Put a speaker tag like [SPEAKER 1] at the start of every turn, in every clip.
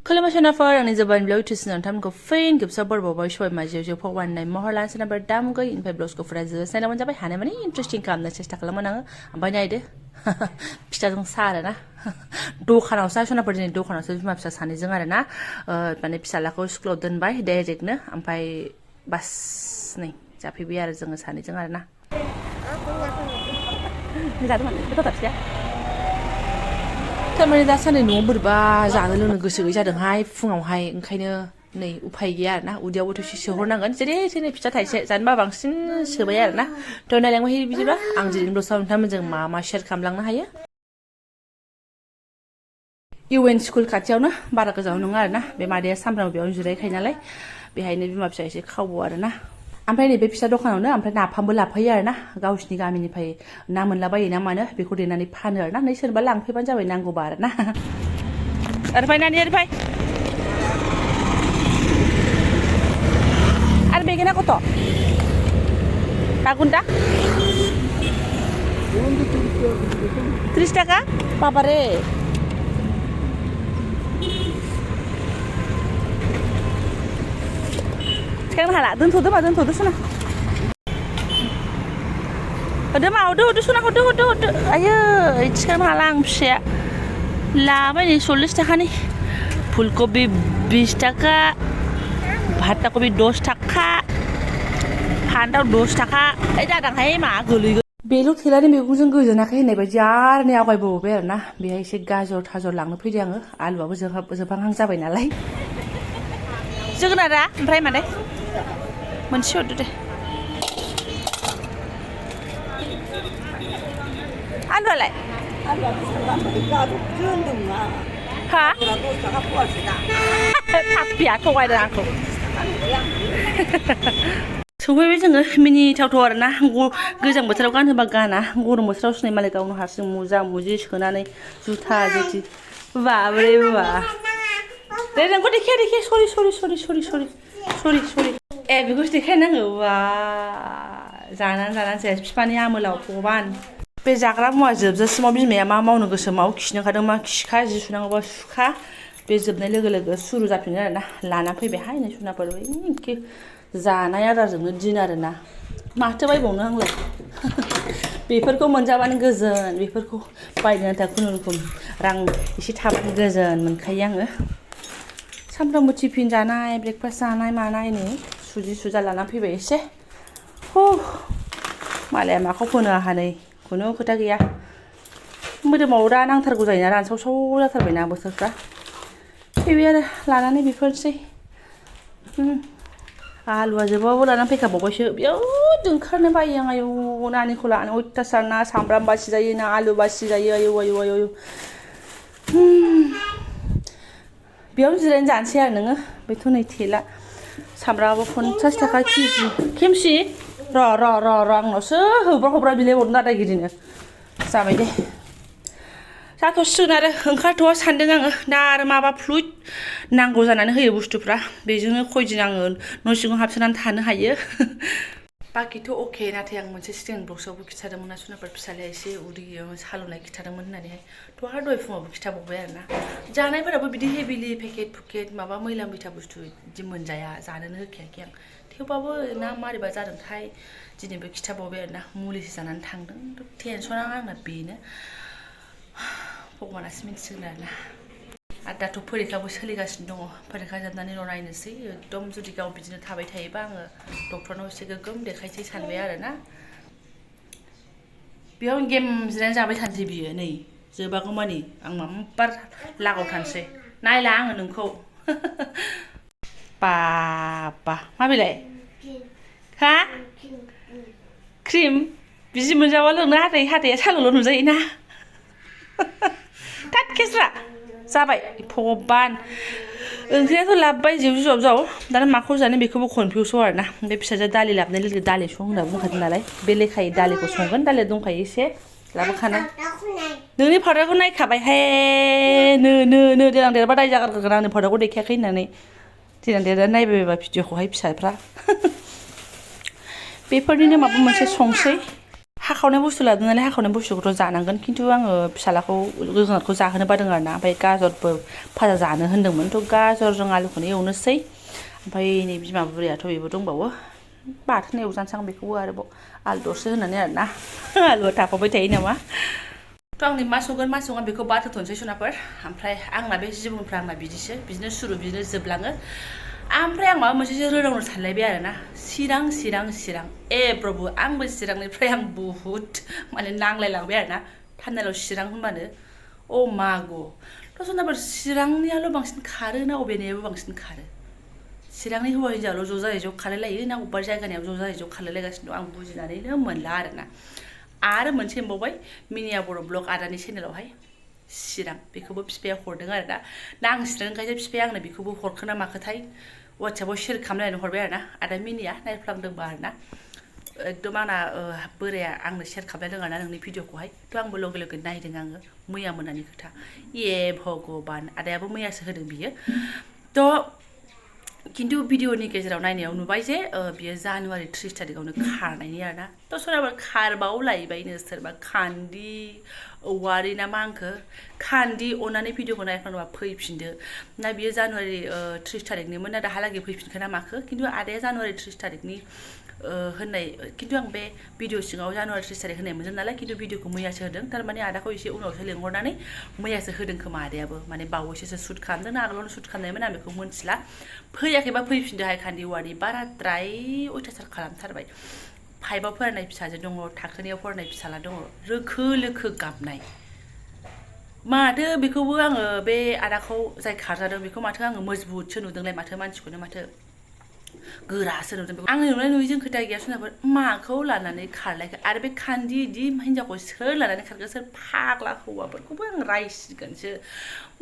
[SPEAKER 1] Kalamasanafor ang Jobanivlog to sinantam ko fain gipsa borbo shoy majejo po wan nai mohorlan sanabar dam go in pe blogs ko frazo sana man jabai hane mani interesting kam na chesta kalaman ambai nai de pista jong sara na dokanaw sa sona pardini dokanaw sa bima pisa sani jong ara na mane pisalako sklo donbai direct na ampai bas nei jafibi ara jong sani jong ara na ni jadu man betul tak ya थारमाने दासान्दि न'आव बोरैबा जानो लोंनो गोसो गैयै जादोंहाय फुङावहाय ओंखायनो नै उफाय गैया आरोना उदैयावबोथ' एसे सोहरनांगोन जेरै जेरै फिथा थाइसे जानोबा बांसिन सोबाय आरोना थ' नायलांबाय बिदिबा आं दिनै ब्लगआव नोंथांमोनजों मा मा शेयार खालामलांनो हायो UN स्कुल खाथियावनो बारा गोजानाव नङा आरोना बे मादैया सामफ्रामबो बेयावनो जिरायखायो नालाय बेहायनो बिमा फिसा एसे खावो आरोना ओमफ्राय नैबे फिसा दखानावनो ओमफ्राय नाफामबो लाफायो आरोना गावसिनि गामिनिफ्राय ना मोनलाबायो ना मानो बेखौ देनानै फानो आरोना नै सोरबा लांफैबानो जाबाय नांगौबा आरोना ओरैफाय नानि ओरैफाय आरो बेगेना कत कागुन्दा 30 टाका बाबारे sekarang hala दोनथ'दो सुना होदो मा होदो सुना होदो आयो sekarang हाला आं फिसाया लाबाय नै 40 टाकानि फुलकबि 20 टाका भाता कबि 10 टाका फान्थाव 10 टाका ओइ दादांहाय मा गोलैगोन बेल' थेलानि मैगंजों गोजोनाखै होननाय बायदि आरो नै आवगायबोबाय आरोना बेहाय एसे गाजर थाजर लांनो फैदों आङो आलुआबो जोबहांहां जाबाय नालाय जोगोनारा ओमफ्राय माने मोनसे हरदो दे आलुआलाय हा थापिया थगायदों आंखौ सफैबाय जोङो मिनिथावथाव आरोना गोजां बोथोराव गानहोबा गाना गरम बोथोराव सुनाय मालाय गावनो हारसिं मुजा मुजि सोनानै जुथा जुथि बाब्रे बा दे नोंखौ देखाया सरि ए बेखौसो देखायनांगौ बा जानानै जाया बिफानि आमोलाव भगबान बे जाग्रा मुवा जोबजासिमाव बिमाया मा मावनो गोसो माव खिनो ओंखारदों मा खिखा जि सुनांगौबा सुखा बे जोबनाय लोगो लोगो सुरु जाफिनो आरोना लाना फैबायहाय नै सुनाफोर जानाय आदारजोंनो दिन आरोना माथो बायबावनो आंलाय बेफोरखौ मोनजाबानो गोजोन बेफोरखौ बायनो आन्था खुनुरुखुम रां एसे थाबानो गोजोन मोनखायो आङो सामफ्रामबो टिफिन जानाय ब्रेकफास्ट जानाय मानाय नै सुजि सुजा लाना फैबाय एसे मालाया माखौ फोनो आहा नै खुनु खोथा गैया मोदोमाव दा नांथारगौ जायोना रानसावसाव जाथारबायना बोथोरफ्रा फैबाय आरो लानानै बेफोरसै आलुआ जोबाबो लानानै फैखाबावबायसो बेयाव ओंखारनो बायो आं आयौ नानिखौ लानो अयथासार ना सामब्राम बासि जायो ना आलु बासि जायो आयौ बेयाव जिरायना जानोसै आरो नोङो बेथ' नै थेला सामब्रामाबो 50 टाका केजि खेमसि र' आंनावसो हब्रा बिलायहरनो दादागिरिनो जाबाय दे जाथ'सिगोन आरो ओंखारथ'वा सानदों आङो दा आरो माबा फ्लुइड नांगौ जानानै होयो बुस्थुफ्रा बेजोंनो खयदिन आङो न' सिङाव हाबसोनानै थानो हायो बाखिथ' अके नाथाय आं मोनसे सिगां ब्लग्सआवबो खिथादोंमोन ना सुनाफोर फिसालाया एसे उदैयाव सालुनाय खिथादोंमोन होननानैहाय थ' दहाय फुङावबो खिथाबावबाय आरोना जानायफोराबो बिदि हेभिलि पेकेट माबा मैला मैथा बुस्थु बिदि मोनजाया जानोनो होखायाखै आं थेवबाबो ना मारैबा जादोंथाय दिनैबो खिथाबावबाय आरोना मुलिसो जानानै थांदों टेनसना आंना बेनो भगबानासो मिन्थिसिगोन आरोना आरो दाथ' फरिखाबो सोलिगासिनो दङ फरिखा जोबनानै र' नायनोसै एकदम जुदि गाव बिदिनो थाबाय थायोबा आङो डक्टरनाव एसे गोगोम देखायसै सानबाय आरोना बेयाव गेम जिरायनानै जाबाय थानोसै बियो नै जोबागौ मानि आं माम्बार लागाव थानोसै नायला आङो नोंखौ बाबा माबेलाय हा क्रिम बिजि मोनजाबा लोंनो हाथाया सालुल' नुजायोना थाट केस्रा जाबाय भगबान ओंख्रियाथ' लाबबाय जिउ दाना माखौ जानो बेखौबो कनफिउस आरोना बे फिसाजोआ दालि लाबोनाय लोगो दालि सं होनना बुंखादों नालाय बे लेखायै दालिखौ संगोन दालिया दंखायो एसे लाबोखानाय नोंनि फावदारखौ नायखाबायहाय नो देनां देरबा दाय जागारगोन आंनि फावदारखौ देखायाखै होननानै देनां देरनानै नायबायबा भिडिअखौहाय फिसाफ्रा बेफोरनिनो माबा मोनसे संसै हाखावनाय बुस्थु लादों नालाय हाखावनाय बुस्थुखौथ' जानांगोन खिन्थु आङो फिसालाखौ जोगोनारखौ जाहोनो बादों आरोना ओमफ्राय गाजरबो भाजा जानो होन्दोंमोन थ' गाजरजों आलुखौनो एवनोसै ओमफ्राय नै बिमा बुरैयाथ' बेबो दंबावो बाथोन एवजानोसै आं बेखौबो आरोबाव आलु दरसे होनानै आरोना आलुआ थाफाबाय थायो नामा थ' आंनि मा सङा बेखौ बाद होथ'नोसै सनाफोर ओमफ्राय आंना बे जिबनफ्रा आंना बिदिनो सुरु बिदिनो जोबलाङो ओमफ्राय आं माबा मोनसेसो रोदावनो सानलायबाय आरोना चिरां ए प्रभु आंबो चिरांनिफ्राय आं बुहुद माने नांलायलांबाय आरोना थान्दायाव चिरां होनबानो अ माग' थ' सनाफोर चिरांनियाल' बांसिन खारो ना अबेनियाबो बांसिन खारो चिरांनि हौवा हिन्जावल' ज' जायै ज' खारलायलायो ना अबेबा जायगानियाव ज' जायै ज' खारलायलायगासिनो दं आं बुजिनानैनो मोनला आरोना आरो मोनसे मोनबावबाय मिनिया बर' ब्लग आदानि चेनेलावहाय चिरां बेखौबो बिफाया हरदों आरोना दा आं चिरांखायसो बिफाया आंनो बेखौबो हरखोना माखोथाय वाट्सएपाव शेयार खालामनानै हरबाय आरोना आदा मिनिया नायफ्लांदोंबा आरोना एकदम आंना बोराया आंनो शेयार खालामना दों आरोना नोंनि भिडिअखौहाय थ' आंबो लगे लगे नायदों आङो मैया मोनानि खोथा ए भगबान आदायाबो मैयासो होदों बियो थ' खिन्थु भिडिअनि गेजेराव नायनायाव नुबाय जे बियो जानुवारि 30 तारिखआवनो खारनायनि आरोना थ' सोरबा खारबावलायबायनो सोरबा खान्दि औवारि ना मा होनखो खान्दि अननानै भिडिअखौ नायफ्लांबा फैफिनदो ना बियो जानुवारि 30 तारिखनिमोन ना दाहालागै फैफिनखो ना माखो खिन्थु आदाया जानुवारि 30 तारिखनि होननाय खिन्थु आं बे भिडिअ सिङाव जानुवारि 30 तारिख होननाय मोनदों नालाय खिन्थु भिडिअखौ मैयासो होदों थारमाने आदाखौ एसे उनावसो लिंहरनानै मैयासो होदों खोमा आदायाबो माने बावैसोसो शुट खालामदों ना आगोलावनो शुट खालामनायमोन आं बेखौ मिन्थिला फैयाखैबा फैफिनदोहाय खान्दि औवारि बाराद्राय अयथासार खालामथारबाय 5आव फरायनाय फिसाजो दङ थाखोनियाव फरायनाय फिसाला दङ रोखो लोखो गाबनाय माथो बेखौबो आङो बे आदाखौ जाय खारजादों बेखौ माथो आङो मजबुतसो नुदोंलाय माथो मानसिखौनो माथो गोरासो नुदों बेखौ आंनि नुनाय नुयिजों खोथा गैया सोरनाबा माखौ लानानै खारलायखो आरो बे खान्दि इदि हिनजावखौ सोर लानानै खारखो सोर फाग्ला हौवाफोरखौबो आं रायसिगोनसो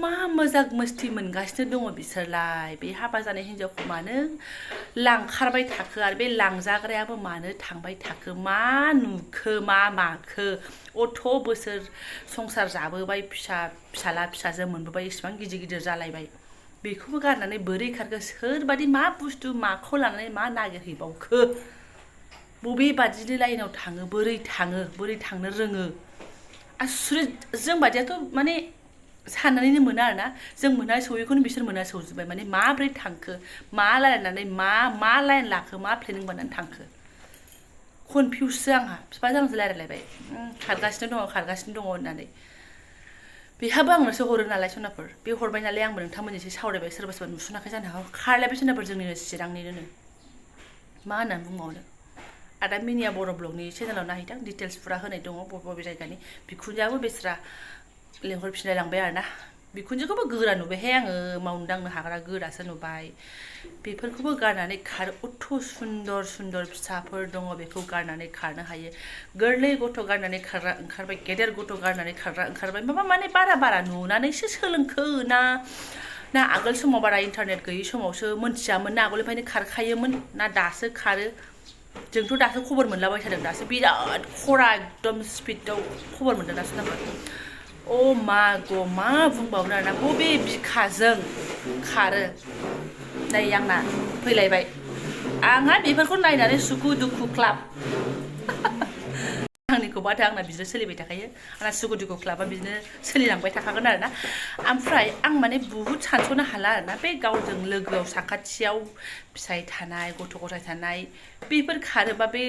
[SPEAKER 1] मा मोजां मस्ति मोनगासिनो दङ बिसोरलाय बे हाबा जानाय हिनजावखौ मानो लांखारबाय थाखो आरो बे लांजाग्रायाबो मानो थांबाय थाखो मा नुखो मा माखो अथ' बोसोर संसार जाबोबाय फिसाला फिसाजो मोनबोबाय इसिबां गिदिर गिदिर जालायबाय बेखौबो गारनानै बोरै खारखो सोरबादि मा बुस्थु माखौ लानानै मा नागिरहैबावखो बबे बादिनि लाइनाव थाङो बोरै थांनो रोङो आसुरित जों बादियाथ' माने साननानैनो मोना आरोना जों मोना सौयैखौनो बिसोर मोना सौजोबबाय माने माब्रै थांखो मा रायलायनानै मा लाइन लाखो मा प्लेनिं बानायनानै थांखो कनफिउससो आंहा बिफाजों आंजों रायलायलायबाय खारगासिनो दङ होननानै बेहाबो आंनोसो हरो नालाय सनाफोर बे हरबाय नालाय आंबो नोंथांमोनजोंसो सावरायबाय सोरबा नुसुनाखै जानो हागौ खारलायबाय सनाफोर जोंनिनो चिरांनिनो मा होननानै बुंबावनो आदा मिनिया बर' ब्लगनि चेनेलाव नायहैदों डिटेल्स फुरा होनाय दङ बबे जायगानि बिखुनजोआबो बेस्रा लेंहरफिनलाय लांबाय आरोना बिखुनजोखौबो गोरा नुबायहाय आङो मावनो दांनो हाग्रा गोरासो नुबाय बेफोरखौबो गारनानै खारो अथ' सुन्दर फिसाफोर दङ बेखौ गारनानै खारनो हायो गोरलै गथ' गारनानै खारग्रा ओंखारबाय गेदेर गथ' गारनानै खारग्रा ओंखारबाय माबा माने बारा नुनानैसो सोलोंखो ना आगोल समाव बारा इन्टारनेट गैयै समावसो मोनथियामोन ना आगोलनिफ्रायनो खारखायोमोन ना दासो खारो जोंथ' दासो खबर मोनलाबाय थादों दासो बिराद खरा एकदम स्पिडआव खबर मोनदों दासो नामा अ मा बुंबावनो आरोना बबे बिखाजों खारो नै आंना फैलायबाय आंहा बेफोरखौ नायनानै सुखु दुखु क्लाब आंनिखौबाथो आंना बिदिनो सोलिबाय थाखायो आंना सुखु दुखु क्लाबा बिदिनो सोलिलांबाय थाखागोन आरोना ओमफ्राय आं माने बुहुद सानस'नो हाला आरोना बे गावजों लोगोआव साखाथियाव फिसाइ थानाय गथ' गथाय थानाय बेफोर खारोबा बे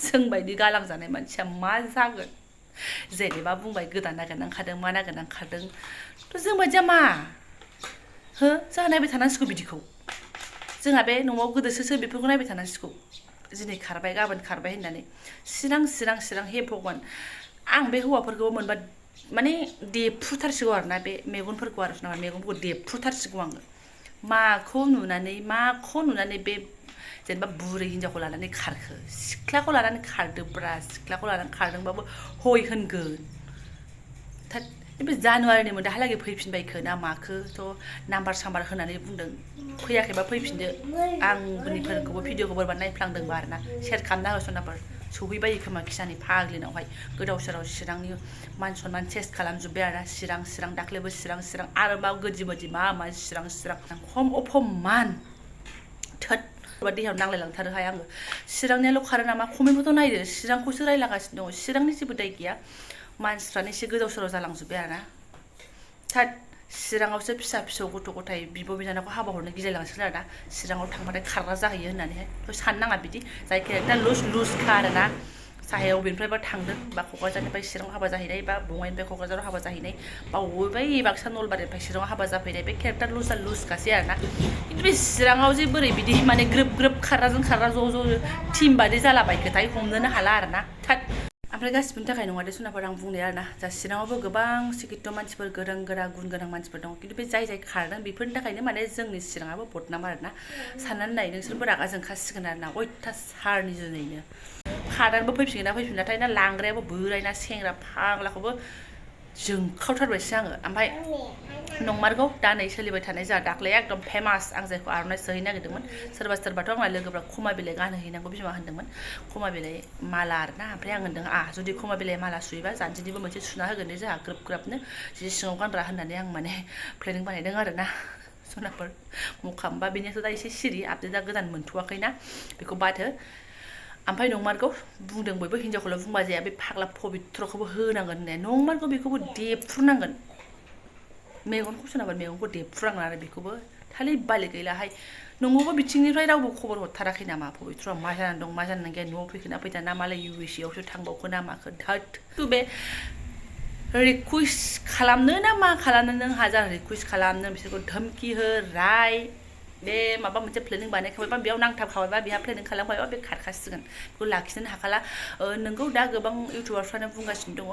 [SPEAKER 1] जोंबायदि गालांजानाय मानसिया मा जागोन जेनेबा बुंबाय गोदान नागिरनानै खारदों मा नागिरनानै खारदों थ' जोंबायदिया मा हो जोंहा नायबाय थानांसिगौ बिदिखौ जोंहा बे न'आव गोदोसोसो बेफोरखौ नायबाय थानांसिगौ दिनै खारबाय गाबोन खारबाय होननानै सिरां हे भगवान आं बे हौवाफोरखौ मोनबा माने देफ्रुथारसिगौ आरोना बे मेगनफोरखौ आरो मेगनफोरखौ देफ्रुथारसिगौ आङो माखौ नुनानै बे जेनेबा बुरै हिनजावखौ लानानै खारखो सिख्लाखौ लानानै खारदोब्रा सिख्लाखौ लानानै खारदोंबाबो हय होनगोन बे जानुवारिनिमोन दाहालागै फैफिनबायखो ना माखो थ' नाम्बार साम्बार होनानै बुंदों फैयाखैबा फैफिनदो आंनिफोरखौबो भिडिअखौ बोरैबा नायफ्लांदोंबा आरोना शेयार खालामना होसनाफोर सहैबायो खोमा खिसानि फाग्लिनावहाय गोदाव सोराव चिरांनि मान सनमान टेस्ट खालामजोब्बाय आरोना चिरां दाख्लैबो चिरां आरो मा गोदि मोदि मा चिरां खम अपमान थोद देहायाव नांलायलांथारोहाय आङो चिरांनियाल' खारो नामा कमेन्टखौथ' नायदो चिरांखौसो रायलागासिनो दङ चिरांनि जेबो दाय गैया मानसिफ्रानो एसे गोदाव सोराव जालांजोब्बाय आरोना थाद चिराङावसो फिसा फिसौ गथ' गथाय बिब' बिनानावखौ हाबा हरनो गिलायलांसिगोन आरोना चिराङाव थांबाथाय खारग्रा जाहैयो होननानैहाय थ' साननाङा बिदि जाय केरेक्टार लुजखा आरोना साहायाव बबेनिफ्रायबा थांदों बा क'क्राझारनिफ्राय चिराङाव हाबा जाहैनाय बा बङाइनिफ्राय क'क्राझाराव हाबा जाहैनाय बा बबेबा बाक्सा नलबारिनिफ्राय चिराङाव हाबा जाफैनाय बे केरेक्टार लुजखासै आरोना खिन्थु बे चिराङाव जे बोरै बिदि माने ग्रोब ग्रोब खारग्राजों खारग्रा ज' टिम बादि जालाबायखोथाय हमनोनो हाला आरोना थाद ओमफ्राय गासिबोनि थाखाय नङा दे सनाफोर आं बुंनाया आरोना जा चिराङावबो गोबां सिकित' मानसिफोर गोरों गोरा गुन गोनां मानसिफोर दं खिन्थु बे जाय खारदों बेफोरनि थाखायनो माने जोंनि चिराङाबो बदनाम आरोना साननानै नाय नोंसोरबो रागा जोंखासिगोन आरोना अयथासारनि जुनैनो खारनानैबो फैफिनगोन ना फैफिनाथाय ना लांग्रायाबो बोराय ना सेंग्रा फाग्लाखौबो जोंखावथारबायसो आङो ओमफ्राय नंमारगौ दा नै सोलिबाय थानाय जोंहा दाख्लै एकदम फेमास आं जायखौ आर'नाइ सोहैनो नागिरदोंमोन सोरबाथ' आंना लोगोफ्रा खमा बिलाइ गानहोहैनांगौ बिमा होनदोंमोन खमा बिलाइ माला आरोना ओमफ्राय आं होनदों जुदि खमा बिलाइ माला सुयोबा जानजिनिबो मोनसे सुना होगोन दे जोंहा ग्रोब ग्राबनो जि सिङाव गानग्रा होननानै आं माने प्लेनिं बानायदों आरोना सनाफोर मुखामबा बेनियाथ' दा एसे सिरि आपडेटआ गोदान मोनथ'वाखैना बेखौ बादो ओमफ्राय नंमारगौ बुंदों बयबो हिनजावखौल' बुंबा जाया बे फाग्ला पबित्रखौबो होनांगोन होननाया नंमारगौ बेखौबो देफ्रुनांगोन मेगनखौ सोनाबार मेगनखौ देफ्रुनांगोन आरो बेखौबो खालि बालि गैलाहाय नंगौबो बिथिंनिफ्राय रावबो खबर हरथाराखै नामा पबित्रआ मा जानानै दं मा जानानै गैया न'आव फैखोना फैदा ना मालाय USA आवसो थांबावखो ना माखो धोद बे रिकुवेस्ट खालामनो ना मा खालामनो नों हाजार रिकुवेस्ट खालामनो बिसोरखौ धमकि हो राय बे माबा मोनसे प्लेनिं बानायखाबायबा बेयाव नांथाबखाबायबा बेहा प्लेनिं खालामखाबायबा बे खारखासिगोन बेखौ लाखिनो हाखाला नोंगौ दा गोबां इउटुबारफ्रानो बुंगासिनो दङ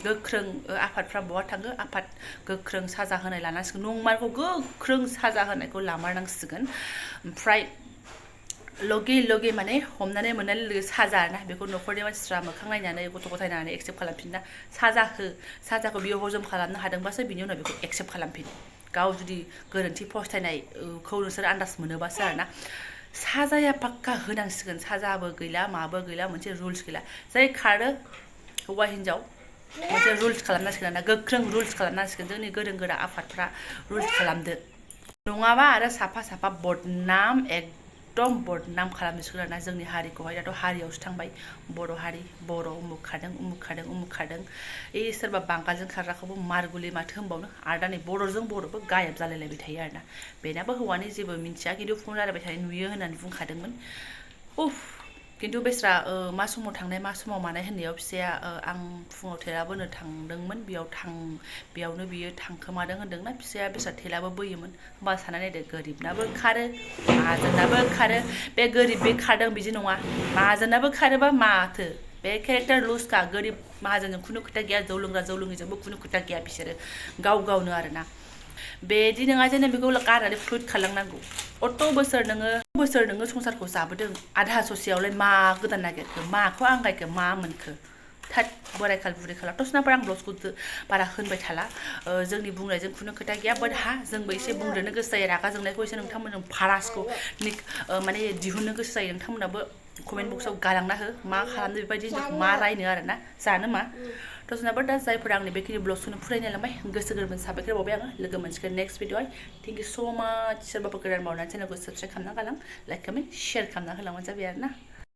[SPEAKER 1] गोख्रों आफादफ्रा बहा थाङो आफाद गोख्रों साजा होनाय लानांसिगोन नंमारगौ गोख्रों साजा होनायखौ लामारनांसिगोन ओमफ्राय लगे माने हमनानै मोननाय लोगो साजा आरोना बेखौ न'खरनि मानसिफ्रा मोखां नायनानै गथ' गथाय नायनानै एक्सेप्ट खालामफिनना साजाखौ बियो हजम खालामनो हादोंबासो बिनि उनाव बेखौ एक्सेप्ट खालामफिन गाव जुदि गोरोन्थि फस्थायनायखौ नोंसोर आन्दाज मोनोबासो आरोना साजाया पाक्का होनांसिगोन साजाबो गैला माबो गैला मोनसे रुल्स गैला जाय खारो हौवा हिनजाव मोनसे रुल्स खालामनांसिगोन आरोना गोख्रों रुल्स खालामनांसिगोन जोंनि गोरों गोरा आफादफ्रा रुल्स खालामदो नङाबा आरो साफा बदनाम एकदम बदनाम खालामजोबसिगोन आरोना जोंनि हारिखौहाय दाथ' हारियावसो थांबाय बर' हारि बर' उमुक खारदों सोरबा बांगालजों खारग्राखौबो मारगुलि माथो होनबावनो आरो दा नै बर'जों बर'बो गायब जालायलायबाय थायो आरोना बेनाबो हौवानि जेबो मिन्थिया खिन्थु फन रायलायबाय थानाय नुयो होननानै बुंखादोंमोन खिन्थु बेस्रा मा समाव थांनाय मा समाव मानाय होननायाव फिसाया आं फुङाव थेला बोनो थांदोंमोन बेयावनो बियो थांखोमादों होनदोंना फिसाया बेस्रा थेलाबो बोयोमोन होमबा साननानै नायदो गोरिबनाबो खारो माहाजोनाबो खारो बे गोरिब बे खारदों बिदि नङा माहाजोनाबो खारोबा माथो बे केरेक्टार लुजखा गोरिब माहाजोनजों खुनु खोथा गैया जौ लोंग्रा जौ लोङिजोंबो खुनु खोथा गैया बिसोरो गावनो आरोना बेदि नङा जे नों बेखौ गारनानै फ्लुट खालामनांगौ अत' बोसोर नोङो संसारखौ जाबोदों आधा ससेयावलाय मा गोदान नागिरखो माखौ आंगायखो मा मोनखो थाद बोरायखाल बुरैखाल दसनाफोर आं ब्लग्सखौ बारा होनबाय थाला जोंनि बुंनायजों खुनु खोथा गैया बाट जोंबो एसे बुंद्रोनो गोसो जायो रागा जोंनायखौ एसे नोंथांमोनजों फारासखौ माने दिहुननो गोसो जायो नोंथांमोनाबो कमेन्ट बक्सआव गालांना हो मा खालामनो बेबायदि मा रायनो आरोना जानो मा दसनाबो दा जायफोरा आंनि बेखिनि ब्लग्सखौनो फरायनो लांबाय गोसो गोरबोनि साबायखर बावबाय आङो लोगो मोनसिगोन नेक्स्ट भिडिअआव थेंक इउ स' माच सोरबाफोर गोदान मावनानै चेनेलखौ साबस्क्राइब खालामना गालां लाइक कमेन्ट शेयार खालामना होलांबानो जाबाय आरोना